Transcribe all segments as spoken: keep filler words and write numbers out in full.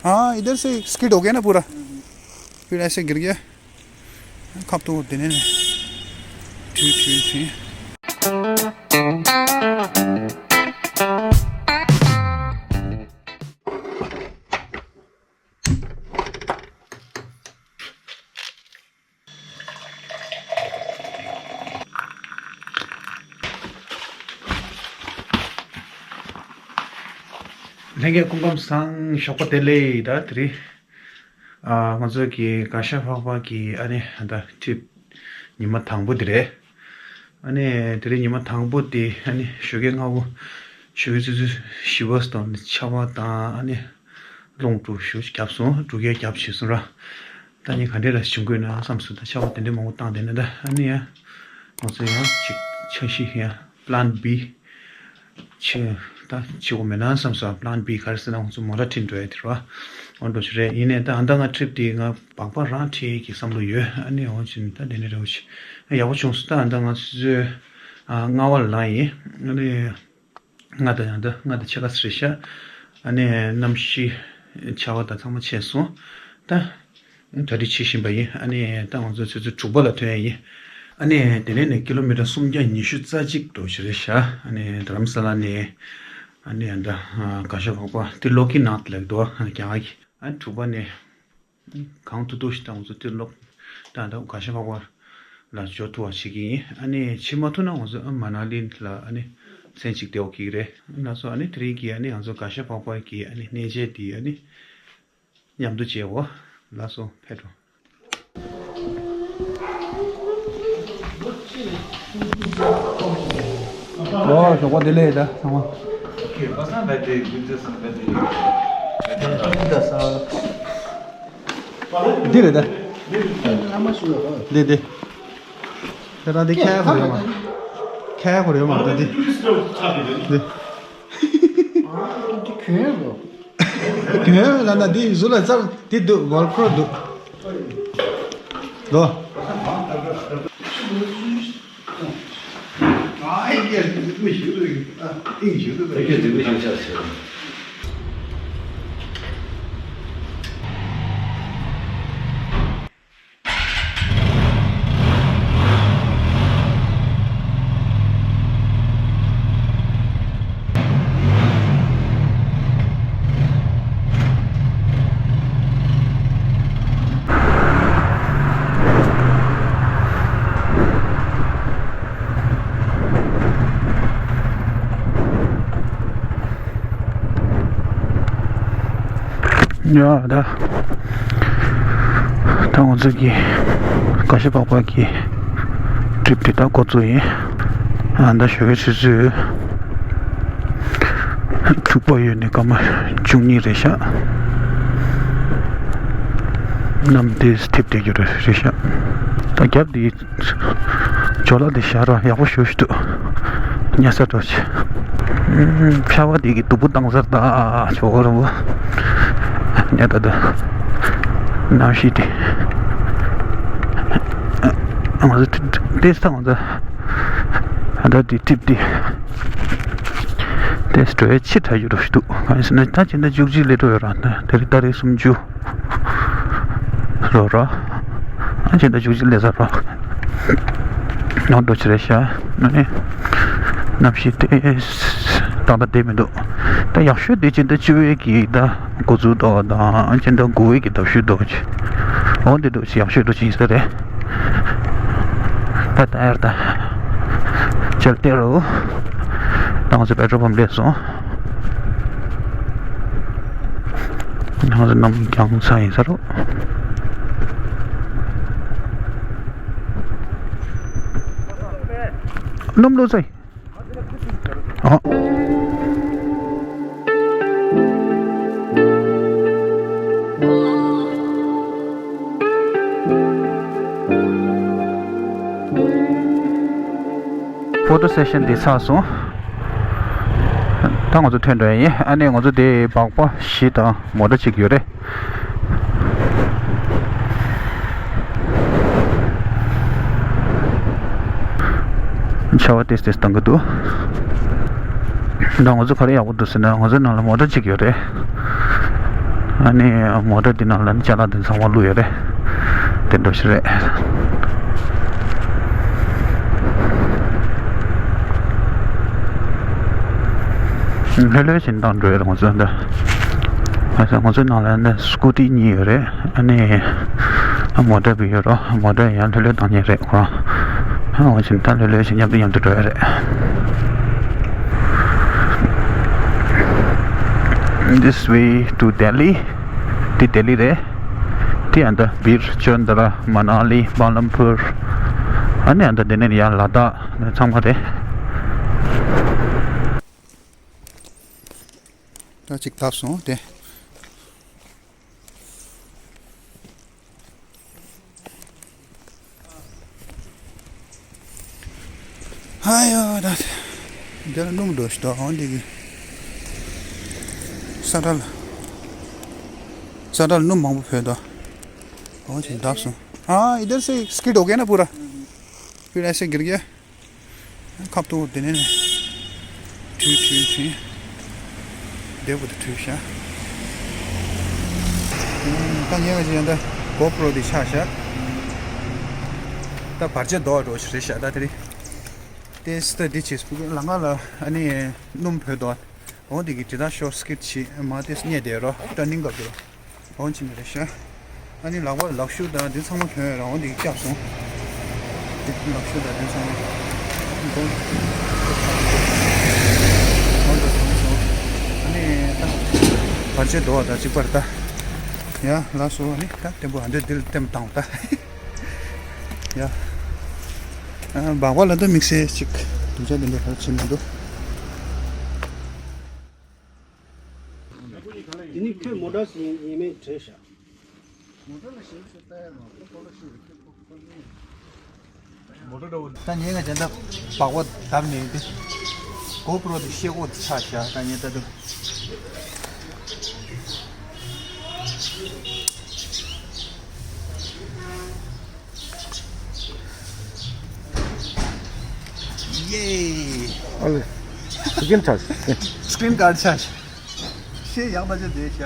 हाँ, इधर से स्किड हो गया ना पूरा, फिर ऐसे गिर गया। कब तो देने ने। ठीक, ठीक, ठीक। ལྷན་རྒྱས་སྐུ་ཁམས་བཟང་། ཞོགས་པ་བདེ་ལེགས། ད་དེ་རིང་ཨ་ང་ཚོ་གི་གར་ཞ་འཕགས་པ་གི་ཨ་ནི་ད་ཊི་རིབ་ཉི་མ་དང་པོ་དེ་རེད། ཨ་ནི་དེ་རིང་ཉི་མ་དང་པོ་དེ་ཨ་ནི་ཞོགས་ཀས་སྔ་པོ་ཞོགས་ཀས་ཆུ་ཚོད་བཞི་པ་དང་ཆར་པ་དང་ཨ་ནི་རླུང་འབྲུ་ཞུ་བརྒྱབ་སོང་། འབྲུག་རྒྱལ་རྒྱབ་བྱས་སོང་ར། ད་ནི་ག་འདྲས་ལ་བྱུང་དགོས་ན་བསམ་སོང་། ད་ཆར་པ་དེ་འདྲས་མང་པོ་བཏང་བསྡད་ན། ད་ཨ་ནི་ཡང་ང་ཚོ་ཡང་ཅིག་འཆར་གཞི་ཡང་plan B ཆེ་ད་ཆེ་བོ་མེད་ན་བསམ་སོང་། plan B ག་རེ་ཟེར་ན་ང་ཚོ་མོ་ཊ་ཁྲིད་འགྲོ་ཡ་དེ་རེད་བ། འོ་འདྲ་ཞིག་རེད། ཡིན་ནའི་ད་ཨ་ད་ང་ཊི་རིབ་དེ་ང་སྦག་སྦག་རང་ཁྲིད་ཀྱི་བསམ་བློ་ཡོད། ཨ་ནི་འོ་ཅིག་ད་དེ་འདྲས་རེད་བ། ཅིག་ཡག་པོ་བྱུང་སོང་། ད་ཨ་ད་ང་ཚོ་ཚོས་ཨ་རྔ་བ་ལ་ཡིན། ཨ་ནི་ང་ད་ཡང་ད་ང་ད་ཕྱེད་ཀ་ཙམ་རེད་ཤག་ཨ་ནི་གནམ་གཤིས་ཆར་པ་ད་ཚང་མ་ཆད་སོང་། ད་གྲ་སྒྲིག་བྱེད་བཞིན་པ་ཡིན། ཨ་ནི་ད་ང་ཚོ་ཆུ་ཚོད་དྲུག་པ་ལ་ཐོན་ཡ་ཡིན། ཨ་ནི་དེ་ནས་ནས་ཀི་ལོ་མི་ཊར་སུམ་བརྒྱ་ཉི་ཤུ་རྩ་གཅིག་འགྲོ་བཞིན་རེད་ཤག་ཨ་ནི་རྡ་རམ་ས་ལ་ནས་ཨ་ནི་ད་གར་ཞ་འཕགས་པ་ཏི་ལོ་ཀི་ནཱཐ་ལབ་འདུག་རྒྱ་གར་གྱི། ཨ་ནི་དྲུག་པ་ནས། གང་ཐུབ་ཐུབ་ཞིག་ད་ང་ཚོ་ཏི་ལོ་ཀི་ནཱཐ་གར་ཞ་འཕགས་པ་ལ་འབྱོར་ཐུབ་པ་བྱེད་ཀྱི་ཡིན། ཨ་ནི་ཕྱིན་མ་ཐུབ་ན་ང་ཚོ་ཨ་མ་ན་ལི་ལ་ཨ་ནི་མཚན་གཅིག་བསྡད་དགོས་ཀྱི་རེད། ལགས་སོ། ཨ་ནི་དེ་རིང་གི་ཨ་ནི་ང་ཚོ་གར་ཞ་འཕགས་པ་གི་ཨ་ནི་གནས་མཇལ་འདི་ཨ་ནི་མཉམ་དུ་མཇལ་འོ། ལགས་སོ། ཕེབས་འགྲོ། ཨོ། ཞོགས་པ་བདེ་ལེགས། ད་ཚང་མ། འདི་རེད་ད། འདི་འདི། ད་ད་འདི་ཁ་ཡ་ཁོ་རེད་མ། ཁ་ཡ་ཁོ་རེད་མ་ད་འདི། འདི། འདི་གྱོན་ཡོད་ལ་ན་འདི་གཟུགས་ལ་ཙམ་འདི་འདུག་ཝོལ་ཀྲོ་འདུག་ལོ། ཡ་ད། ད་ང་ཚོ་གི་གར་ཞ་འཕགས་པ་གི་ཊི་རིབ་དེ་ད་འགོ་བཙུགས་ཡིན། ཨ་ད་ཞོགས་ཀའི་ཆུ་ཚོད་དྲུག་པ་ཡོལ་ནས་སྐར་མ་བཅུ་གཉིས་རེད་ཤག་གནམ་དེ་འཐིབས་བསྡད་རྒྱུ་རེད་ཤག་ད་རྒྱབ་དེ། ཇོ་ལ་དེ་ཤར་བ་ཡག་པོ་ཞེ་པོ་ཞིག་འདུག་ཉལ་ས་འགྲོ་ཆེ། ཕྱ་བ་དེ་གི་སྡུག་པོ་བཏང་ཚར་ད་ཇོ་ག་རུ། ཉལ་ད་ད། གནམ་གཤིས་དེ། ང་ཚོ་ཏེ་ས་ང་ཚོ། ད་དེ་ཊི་རིབ་དེ། ཏེ་སི་འགྲོ་ཡ་ཆེ་དྲགས་ཡོད་འགྲོ་ཞིག་འདུག་གང་ཡིན་ཟེར་ན་ད་ཕྱི་ཟླ་བཅུ་གཅིག་སླེབས་འགྲོ་ཡོད་ར། ད་དེ་རིང་ཏ་རིག་སུམ་ཅུ། རོ་རོ། ཨ་ཕྱི་ཟླ་བཅུ་གཅིག་ལས་ས་རོ། ནང་དུ་ཆི་རེད་ཤག་ཨ་ནི། གནམ་གཤིས་དེ། ཏག་ཏག་བསྡད་མི་འདུག་ད་ཡག་ཤོས་དེ་ཕྱི་ཟླ་བཅུ་པའི་གི་ད་འགོ་འཛུགས་ཏོག་དང་ཨ་ཕྱི་ཟླ་དགུ་པའི་གི་ཟླ་བཞུགས་ཏོག་ཅིག་འོ་འདི་འདུག་ཅིག་ཡག་ཤོས་འདུག་ཅིག་ཡིན་ས་རེད། ད་ད་ཡར་ད། ཅལ་ཏེ་རོ། ད་ང་ཚོ་པེ་ཊྲོལ་པམ་སླེབས་སོང་། ང་ཚོ་གནམ་གྱང་ཚ་ཡིན་ས་རོ། གནམ་ལོ་ཚ་ཡིན། ཨ། ཕོ་ཊོ་སེ་ཤན་འདི་ཚར་སོང་། ད་ང་ཚོ་ཐོན་འགྲོ་ཡ་ཡིན། ཨ་ནི་ང་ཚོ་དེ་སྦག་སྦག་བཞི་དང་མོ་ཊ་གཅིག་ཡོད་རེད། ཆར་པ་ཏེས་ཏེས་བཏང་གི་འདུག་ད་ང་ཚོ་ག་རེ་ཡག་པོ་འདུག་ཟེར་ན་ང་ཚོའི་ནང་ལ་མོ་ཊ་གཅིག་ཡོད་རེད། ཨ་ནི་མོ་ཊ་འདི་ནང་ལ་ནི་ཅ་ལག་འདི་ཚང་མ་བླུགས་ཡོད་རེད། དེ་འདྲ་ཞིག་རེད། ལྷོད་ལྷོད་བྱས་ནས་བཏང་འགྲོ་ཡོད་རེད་ང་ཚོ་འདི། ང་ཚོ་ང་ཚོའི་ནང་ལ་ནི་སྐུ་ཊི་གཉིས་ཡོད་རེད། ཨ་ནི་མོ་ཊ་བི་ཡོད་རོ། མོ་ཊ་ཡང་ལྷོད་ལྷོད་བཏང་མཁན་རེད་ཁོ་རང་། ཨ་འོ་བྱས་ནས་ད་ལྷོད་ལྷོད་བྱས་མཉམ་དུ་མཉམ་དུ་འགྲོ་ཡོད་རེད། This way to Delhi. འདི་ལྡི་ལི་རེད། འདི་ཨ་ད་བིར་ཅོན་དྲ་མ་ན་ལི་བ་ལམ་པུར། ཨ་ནི་ཨ་ད་འདི་ནས་ཡར་ལ་དྭགས་ནས་ཚང་མ་རེད། ད་ཅིག་བཏབ་སོང་དེ། ཨ་ཡོ་ད། འདི་ལ་སྣུམ་འགྲོ་ཞིག་འདུག་འོ་འདི་གི། ས་ཁྲ་ལ། ས་ཁྲ་ལ་སྣུམ་མང་པོ་ཕོད་འདུག་འོ་ཅིག་བཏབ་སོང་། हाँ, इधर से स्किड हो गया ना पूरा। फिर ऐसे गिर गया। ཁབ་ཏུ་དེ་ནས་ནས། ཁྲུས་ཁྲུས་ཁྲུས། བདེ་པོ་དུ་ཁྲུས་ཤག་ད་ཉེ་བ་ཅིག་ཡང་ད་གོ་པྲོ་དེ་ཆག་ཤག་ད་བར་ཆད་རྡོ་འགྲོ་ཞིག་རེད་ཤག་ད་དེ་རིང་། ཏེས་ད་འདི་བྱས་སྤུ་གུ་ལ་ང་ལ་ཨ་ནི་སྣུམ་ཕོད་དོ། འོ་འདི་གི་དྲི་དང་ཤོར་སྐིད་ཆེ་མ་ཏེས་རྙེད་དེ་རོ་ཏྲ་ནིང་ག་གི་རོ། འོ་ཅི་མི་རེད་ཤག་ཨ་ནི་ལག་པ་ལག་ཤུབས་དང་འདི་ཚང་མ་གྱོན་ཡོད་ར་འོ་འདི་གི་བཀྱག་སོང་། འདི་ལག་ཤུབས་དང་འདི་ཚང་མ། འདི་འོ་འདི་ཚང་མ་སོང་། ཨ་ནི་ད་བར་ཆད་རྡོ་བ་དང་གཅིག་པར་ད། ཡ་ལགས་སོ། ཨ་ནི་ད་བརྟན་པོ་ཨ་འདོད་འདི་ལ་བརྟན་པོ་བཏང་བ་ད། ཡ། ཨ་སྦག་སྦག་ལ་ད་དམིགས་བསལ་ཅིག་སྡུག་ཅག་འདི་འདྲ་ཧ་ཕྱིན་མི་འདུག་དེ་ནི་ཁྱོད་མོ་ཊ་ཞིག་ཡིན་མིན་དྲིས་ཤག་ད་ངས་ང་ཅན་ད་སྦག་སྦག་བརྡབ་ནས་དེ་གོ་པྲོ་དེ་ཤེལ་སྒོ་དེ་ཆག་ཤག་ད་ངས་ད་དུ། ཡེ། ཨ་ལེ། སི་ཀིན་ཆག་ཤག་སི་ཀིན་གར་ཆག་ཤག་ཤེས་ཡག་པ་ཅིག་བསྡད་ཤག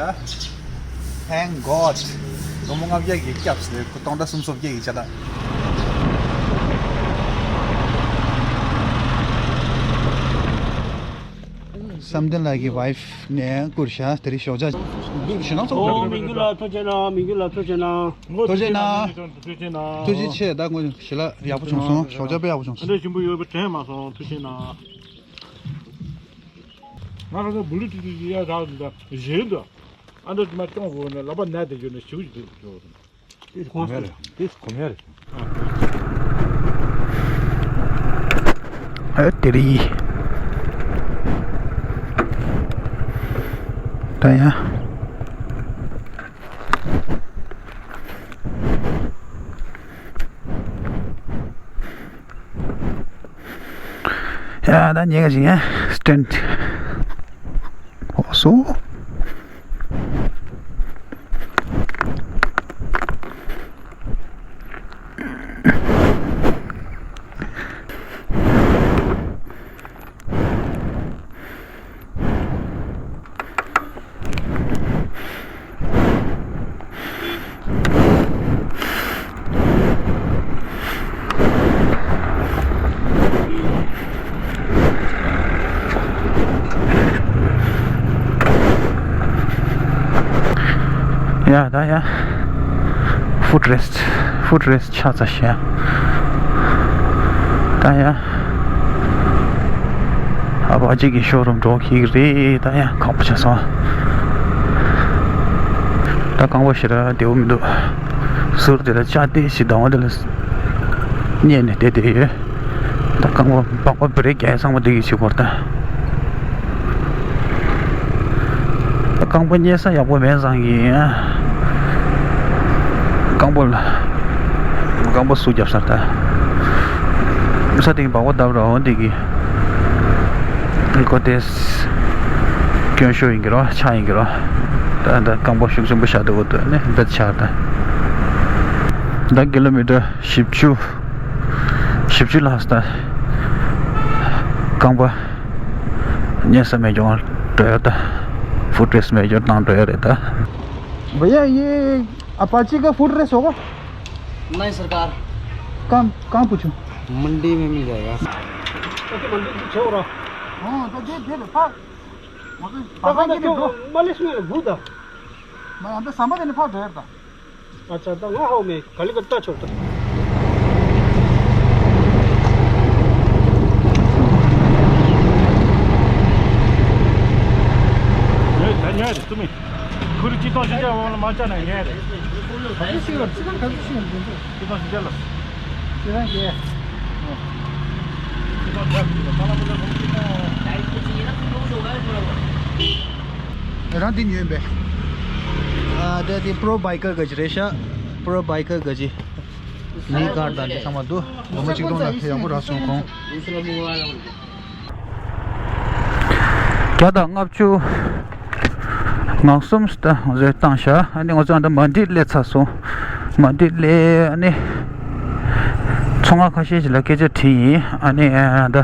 Thank God. སྒོར་མོ་ལྔ་བརྒྱ་གི་སྐྱབས་ཟེར་ཁོ་སྟོང་ཕྲག་སུམ་ཅུ་སོ་བརྒྱད་ཀྱི་ཆ་ལ། བསམ་གཏན་ལགས་ཀྱི་ཝའི་ཕི་ནས་བསྐུར་ཤག་དེ་རིང་ཞོགས་ཇ་འདུག་ཞུ་ན་ཚོགས་འདུག་ཨོ་མི་རྒྱུ་ལ་ཐུགས་རྗེ་གནང་། མི་རྒྱུ་ལ་ཐུགས་རྗེ་གནང་། ཐུགས་རྗེ་གནང་། ཐུགས་རྗེ་ཆེ། ད་ངོ་ཞི་ལ་ཡག་པོ་བྱུང་སོང་། ཞོགས་ཇ་དཔེ་ཡག་པོ་བྱུང་སོང་། ཨ་འདྲ་ཞིམ་པོ་ཡོད་པ་དྲན་མ་སོང་། ཐུགས་རྗེ་གནང་། ང་རང་ཚོ་བུ་ལི་ཏི་ཏི་ཡ་རག་འདུག་ད་བཞེས་འདུག་ཨ་འདྲ་དེ་མ་སྐྱོང་དགོས་ནས་ལག་པ་ནད་དེ་ཡོད་ནས་ཞིའུ་ཞིག་དེ་འགྲོ་འདུག་དེ་གོམས་ཡ་རེད། དེ་གོམས་ཡ་རེད། ཨ་དེ་རེད། ད་ཡ། ཡ་ད་ཉེ་ག་ཞིག་ཡ་སི་ཊེན་ཌི། ཨོ་སོ། ཡ་ད་ཡ། ཕུཊ་རེ་སི་ཊི། ཕུཊ་རེ་སི་ཊི་ཆགས་ཚར་ཤག་ད་ཡ། ཨ་ཕ་ཅིག་གི་ཤོ་རུམ་འགྲོ་གི་རེད། ད་ཡ་ཁག་པོ་ཆགས་སོང་། ད་རྐང་པ་ཞེ་དྲག་བདེ་པོ་མི་འདུག་ཟུར་དེ་ལ་ལྕགས་དེ་ཞིག་ལྡང་བ་དེ་ལ་བསྙེས་ནས་བསྡད་བསྡད་ཡོད། ད་རྐང་པ་སྦག་སྦག་བྷི་རེག་རྒྱག་ཚང་མ་འདི་གི་བྱེད་སྐོར་ད། རྐང་པ་བསྙེས་ས་ཡག་པོ་མེད་ཙང་གི། རྐང་པ་ལ། རྐང་པ་སུ་རྒྱབ་སར་ད། ས་སྟེང་སྦག་སྦག་བརྡབ་ར་འོ་འདི་གི། ཨི་ཀོ་ཏེས། སྐྱོན་ཤོར་ཡིན་གི་རོ་ཆག་ཡིན་གི་རོ། ད་ད་རྐང་པ་ཤུགས་ཆེན་པོ་བཞག་འདུག་འོ་དུ་ནི་འབད་ཆག་ད། ད་ཀི་ལོ་མི་ཊར་བཞི་བཅུ། བཞི་བཅུ་ལྷག་ཙམ་ད། རྐང་པ་བསྙེས་ས་མེད་ཀྱང་འགྲོ་ཡ་ད། ཕུཊ་རེ་སི་ཊི་མེད་ཀྱང་བཏང་འགྲོ་ཡ་རེད་ད། भैया, ये अपाची का फुट रेस होगा? नहीं सरकार। कहाँ, कहाँ पूछूं? मंडी में मिल जाएगा। ओके, मंडी में पूछो और। हाँ, तो दे, दे, दे, फाड़। मतलब, तो बाबा हम के तो दो। मालिश में भूत है। मैं अंदर समझ नहीं, फाड़ ढेर था। अच्छा, तो वहाँ हो, मैं खाली करता छोड़। ཉལ་ཉལ་རེད་སུ་མི། ཁུ་རི་ཅི་ཏོ་ཞི་ཅ་བོ་ལ་མ་ཅ་ན་ཉལ་རེད། ག་ཚོད་ཤི་བར་ཅི་གང་ག་ཚོད་ཤི་ཡོང་དུས་འདུག་ཅི་ཏོ་ཞི་ཅ་ལ། ཅི་རང་གིས། ཅི་ཏོ་ཞི་ཅ་ལ། རང་འདི་ཉོས་པས། ཨ་དེ་དེ་པྲོ་བྷའི་ཀར་ག་ཅི་རེད་ཤག་པྲོ་བྷའི་ཀར་ག་ཅི། ནི་གར་དང་འདི་ཚང་མ་འདུག་སྒོར་མོ་གཅིག་སྟོང་ལ་ཡག་པོ་རག་སོང་ཁོང་། བརྒྱ་དང་ལྔ་བཅུ། ང་གསུམ་ད་ང་ཚོས་བཏང་བཞག་ཨ་ནི་ང་ཚོ་ཨ་ད་མ་འགྲིག་སླེབས་ཚར་སོང་། མ་འགྲིག་སླེབས་ཨ་ནི། ཚོང་ཁང་ཁ་ཤས་ཤིག་ལ་སྐད་ཆ་དྲིས་ཡིན་ཨ་ནི་ཨ་ད།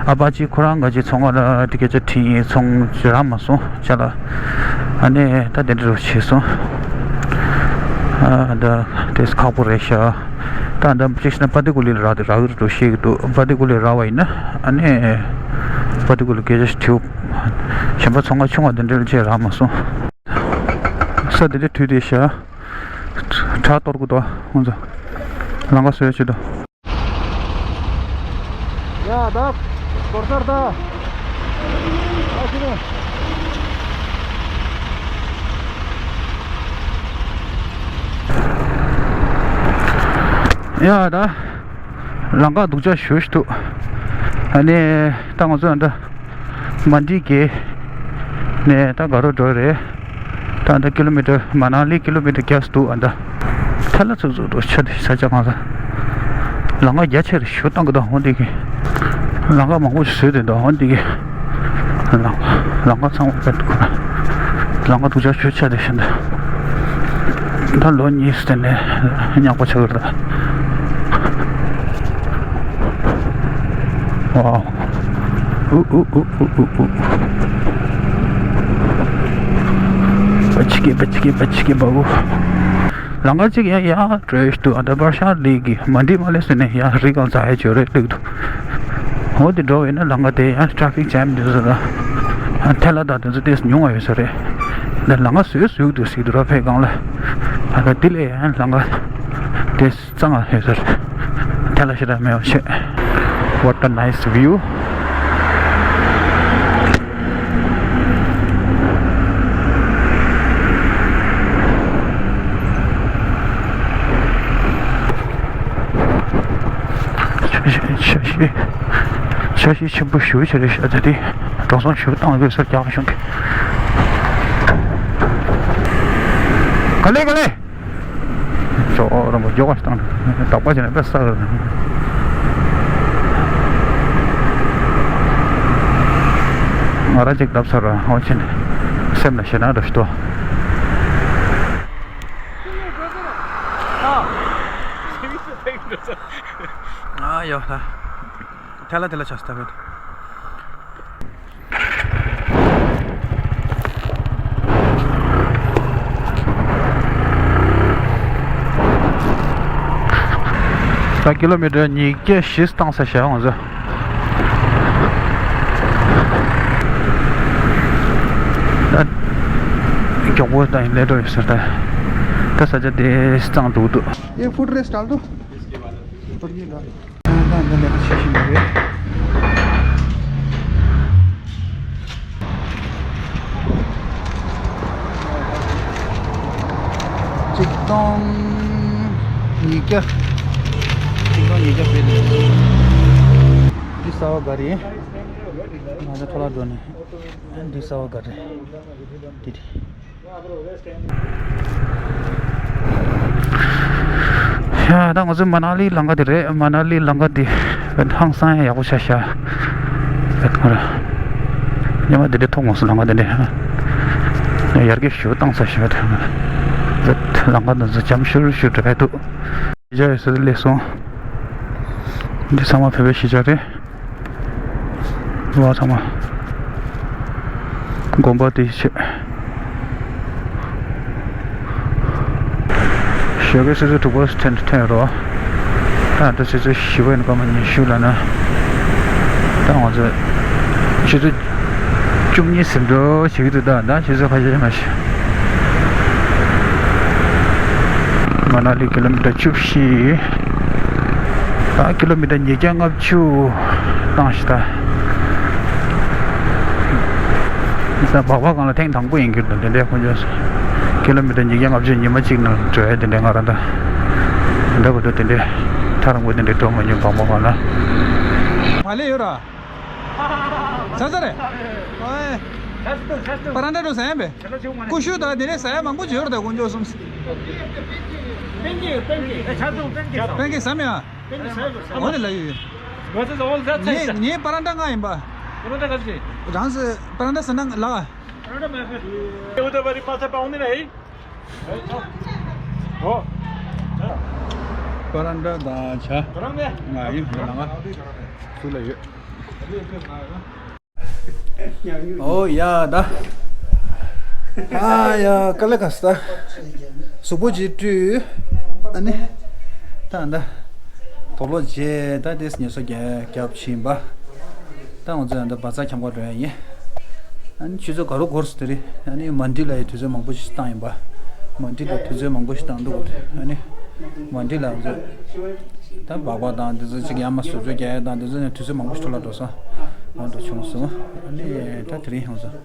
ཨ་ཕ་ཅི་ཁོ་རང་ག་ཅི་ཚོང་ཁང་ལ་དེ་སྐད་ཆ་དྲིས་ཡིན་ཚོང་ཅི་རག་མ་སོང་ཅ་ལག་ཨ་ནི་ད་དེ་འདྲ་རུ་བྱས་སོང་། ཨ་ད་དེ་ཁག་པོ་རེད་ཤག་ད་ད་ཅིག་ན་པ་ཏི་ཀུ་ལི་ལ་རག་དེ་རག་གི་རེད་འགྲོ་ཤེས་ཀྱི་འདུག་པ་ཏི་ཀུ་ལི་རག་པ་ཡིན་ན་ཨ་ནི་པ་ཏི་ཀུ་ལི་སྐད་ཆ་ཞིག་དྲིའོ། གཞན་པ་ཚོང་ཁང་ཆུང་བ་དེ་འདྲ་ལ་ཅི་རག་མ་སོང་། ས་དེ་འདྲ་དུས་དེ་ཤག་བྲག་གཏོར་གི་འདུག་ཁོང་ཚོ་ལམ་ཁ་བཟོས་ཆེད་དུ། ཡ་ད། གོར་སར་ད། ཨ་ཤི་རེ། ཡ་ད། ལམ་ཁ་སྡུག་ཅག་ཞེ་པོ་ཞིག་འདུག་ཨ་ནི་ད་ང་ཚོ་ད། མན་ཌི་གི་ནས་ད་ག་རུ་འགྲོ་རེད། ད་ད་ཀི་ལོ་མི་ཊར་མ་ན་ལི་ཀི་ལོ་མི་ཊར་བརྒྱ་འདུག་ཨ་ད། ཐལ་ལ་ཚུགས་ཚུགས་འགྲོ་ཆ་དེ་ས་ཆ་གང་ས། ལམ་ཁ་རྒྱ་ཆེར་ཞུ་བཏང་གི་འདུག་འོ་འདི་གི་ལམ་ཁ་མང་པོ་ཞིག་བཟོས་ཏེ་འདུག་འོ་འདི་གི་ལམ་ཁ་ལམ་ཁ་ཚང་མ་བཀག་འདུག་ལམ་ཁ་སྡུག་ཅག་ཞེ་པོ་ཆགས་བསྡད་ཤག་འདི། ད་ལོ་གཉིས་ཙམ་ནས་ཉག་པ་ཆགས་ཀྱི་རེད། ཝའོ། ཨུ་ཨུ་ཨུ་ཨུ་ཨུ་ཨུ། པ་ཆི་ཀི་པ་ཆི་ཀི་པ་ཆི་ཀི་པ་ཨུ། ལམ་ཁ་གཅིག་ཡང་ཡར་འགྲོ་ཡི་འདུག་ཨ་ད་པར་ཤ་ལི་གི་མ་འགྲིག་མ་ལེ་ཟེར་ནས་ཡར་རི་སྒང་འཛེག་ཡ་ཅིག་ཡོད་རེད་ལུག་འདུག་འོ་དེ་འགྲོ་བས་ན་ལམ་ཁ་དེ་ཡང་ཊ་ཕིག་ཇེམ་འདུག་ཟེར་ར། ཨ་ཐལ་ལ་དང་དེ་ཚོ་ཏོག་ཙམ་ཉུང་བ་ཡོད་ས་རེད། ད་ལམ་ཁ་བཟོས་བཟོས་འདུག་ཟེར་འདུག་ར་ཕེབས་སྒང་ལ། ཨ་ད་དེ་ལས་ཡང་ལམ་ཁ་དེ་གཙང་བ་ཡོད་ས་རེད། ཐལ་ལ་ཞེ་དྲག་མེད་པ་བྱས། What a nice view. འཆར་གཞི་འཆར་གཞི་ཆེན་པོ་ཞེ་པོ་ཅིག་རེད་ཤག་ད་དེ་འགྲོ་སོང་ཞེ་པོ་བཏང་དགོས་ས་རྒྱག་གཞུང་གི་ག་ལེ་ག་ལེ། ཅོག་རོང་པོ་མགྱོགས་པ་ཞིག་བཏང་། དག་པ་བྱས་ན་དཔེ་ས་རུ། ང་རང་ཅིག་བརྡབ་ཚར་ར་ཧོ་ཆེན། སེམས་ལ་ཞེད་སྣང་འདྲ་ཞིག་འདུག་ཨ་ཡོ་ད། ཐལ་ལ་ཐལ་ལ་ཆགས་སྟབས། ད་ཀི་ལོ་མི་ཊར་ཉིས་བརྒྱ་བཞི་བཏང་ས་བྱས་འོང་ཟེར། ད་མགྱོགས་པོ་ད་ཡིན་ལས་འགྲོ་ཡོད་ཟེར་ད། ད་ས་ཆ་དེ་གཙང་འགྲོ་གི་འདུག ये फुट रेस डाल दो। ད་ད་ལས་ཀ་བྱེད་བཞིན་པ་རེད། གཅིག་སྟོང་ཉིས་བརྒྱ། གཅིག་སྟོང་ཉིས་བརྒྱ་བྱས་ནས། འདི་གསར་པ་ག་རེད། ང་ཚོ་ཐོ་ལ་འགྲོ་ནས། འདི་གསར་པ་ག་རེད། འདི་རེད། ཡ་ད་ང་ཚོ་མ་ན་ལི་ལམ་ཁ་དེ་རེད། མ་ན་ལི་ལམ་ཁ་དེ་ཧང་སང་ཡག་པོ་ཆགས་ཤག་ཉི་མ་དེ་འདྲ་མཐོང་མ་སོང་ལམ་ཁ་དེ་འདྲ། ཡར་རྒྱས་ཞེ་པོ་བཏང་ས་ཞིག་རེད། ལམ་ཁ་དེ་ཚོ་འཇམ་ཤུར་ཤུར་རེད་འདུག་ཡ་ཡོད་ས་དེ་སླེབས་སོང་། འདི་ཚང་མ་བོད་པའི་གཞིས་ཆགས་རེད། བ་ཚང་མ། དགོན་པ་དེ་ཆེ། ཞོགས་ཀའི་ཆུ་ཚོད་དྲུག་པ་ཐོན་ཐོན་རོ། ད་ད་ཆུ་ཚོད་བཞི་པ་ཡིན་སྐར་མ་ཉི་ཤུ་ལ་ན། ད་ང་ཚོ་ཆུ་ཚོད་བཅུ་གཉིས་ཟིན་འགྲོ་བྱེད་ཀྱི་འདུག་ད་ད་ཆུ་ཚོད་ཁ་ཤས་མ་ཤི། མ་ན་ལི་ཀི་ལོ་མི་ཊར་བཅུ་བཞི། ད་ཀི་ལོ་མི་ཊར་ཉིས་བརྒྱ་ལྔ་བཅུ་བཏང་ཤི་ད། ད་སྦག་སྦག་སྒང་ལ་ཐེངས་དང་པོ་ཡིན་གྱི་འདུག་དེ་འདྲའི་དཀོན་མཆོག་གསུམ། ཀི་ལོ་མི་ཊར་ཉིས་བརྒྱ་ལྔ་བཅུ་ཉི་མ་གཅིག་ནང་འགྲོ་ཡ་དེ་འདྲའི་ང་རང་ད། དེ་འདྲ་བོ་འདུག་དེ་འདྲའི་ཐག་རིང་པོ་དེ་འདྲའི་འགྲོ་མ་མྱོང་སྦག་སྦག་སྒང་ལ། བག་ལེབ་ཡོད་ར། ཚ་ཚ་རེད། ཨོའེ། པ་རན་ཊ་འགྲོ་ཟ་ཡ་མེད། ཀུ་ཤུ་དང་དེ་འདྲའི་ཟ་ཡ་མང་པོ་ཡོད་ར་ད་དཀོན་མཆོག་གསུམ། པན་ཀེག་པན་ཀེག་ཟ་མི་ཡ། འོ་ནི་ལ་ཡོད་ཡོད། What is all that ངའི size? ངའི་པ་རན་ཊ་ལྔ་ཡིན་པ། What is that? རང་ཚོ་པ་རན་ཊ་ཟ་ན་ལགས། What is that? What is that? ཨོ། པ་རན་ཊ་དང་ཇ། ང་ཡིན་ང་ལ་ང་སུ་ལ་ཡོད། ཨོ་ཡ་ད། ཨ་ཡ་ཀ་ལ་ག་ས། གཟུགས་པོ་ཅིག་བཀྲུས། ཨ་ནི། ད་ད། དུག་ལོག་བྱས་ད་དེས་ངལ་གསོ་རྒྱག་རྒྱབ་ཕྱིན་པ། ད་ང་ཚོ་ཡང་ད་བ་ཚ་འཁྱམ་ག་འགྲོ་ཡ་ཡིན། ཨ་ནི་ཆུ་ཚོད་ག་རོ་འགོར་སོང་དེ་རིང་ཨ་ནི་མན་ཌི་ལ་ཡི་དུས་ཚོད་མང་པོ་ཞིག་བཏང་ཡིན་པ། མན་ཌི་ལ་དུས་ཚོད་མང་པོ་ཞིག་བཏང་འདུག་ཨ་ནི། མན་ཌི་ལ་ང་ཚོ། ད་སྦག་སྦག་དང་དེ་ཚོ་ཅིག་ཡར་མར་བཟོ་བཅོས་རྒྱག་ཡ་དང་དེ་ཚོ་ནས་དུས་ཚོད་མང་པོ་ཞིག་འཕྲོ་བརླག་འགྲོ་སོང་། འོ་འདྲ་བྱུང་སོང་། ཨ་ནི་ད་དེ་རིང་ཡོང་སོང་།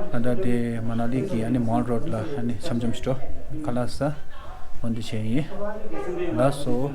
ད་ལྟ་དེ་མ་ན་ལི་གི་ཨ་ནི་མོལ་རོ་ཌི་ལ་ཨ་ནི་འཆམ་འཆམ་ཞིག་འགྲོ། ཁ་ལག་ཟ། འོ་འདི་བྱས་ཡིན། ལགས་སོ།